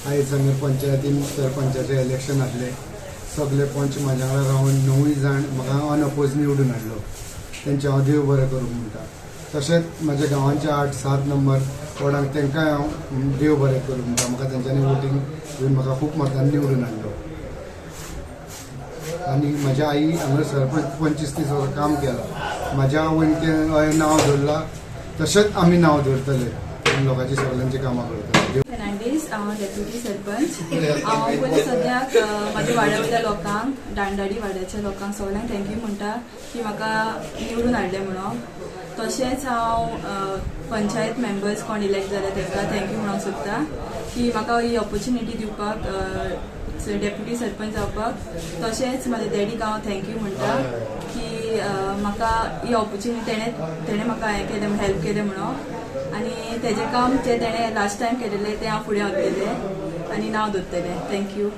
आयज हांगा पंचायतीन सरपंचाचें इलेक्शन आसलें. सगळे पंच म्हाज्या वांगडा रावन 9 जाण म्हाका अनअपोज निवडून हाडलो. तेंचें हांव देव बरें करूं म्हणटा. तशेंच म्हज्या गांवांचे 8-7 नंबर वॉर्डांक तेंकांय हांव देव बरें करूं म्हणटा. म्हाका तेंच्यांनी वोटींग दिवन म्हाका खूब मतांनी निवडून हाडलो. आनी म्हज्या आई हांगा सरपंच 25-30 वर्सां काम केलां. म्हाज्या आवयन तें नांव दवरलां, तशेंच आमी नांव दवरतले आनी लोकांची सगळ्यांची कामां करतले. फेर्नांडीस, हांव डेप्युटी सरपंच. हांव पयलीं सद्याक म्हाज्या वाड्या वयल्या लोकांक, दांडाडी वाड्याच्या लोकांक सगल्यांक thank you म्हणटा की म्हाका निवडून हाडलें म्हणून. तशेंच हांव पंचायत मेंबर्स कोण इलेक्ट जाल्या तांकां thank you म्हणूंक सोदता की म्हाका ही ऑपॉर्च्युनिटी दिवपाक, डेप्युटी सरपंच जावपाक. तशेंच म्हाज्या डॅडीक हांव thank you म्हणटा की म्हाका ही ऑपॉर्च्युनिटी तेणें म्हाका हें केलें, हेल्प केलें म्हणून. आनी तेजें काम जें तेणें लास्ट टायम केलेलें तें हांव फुडें व्हरतलें आनी नांव दवरतलें. Thank you.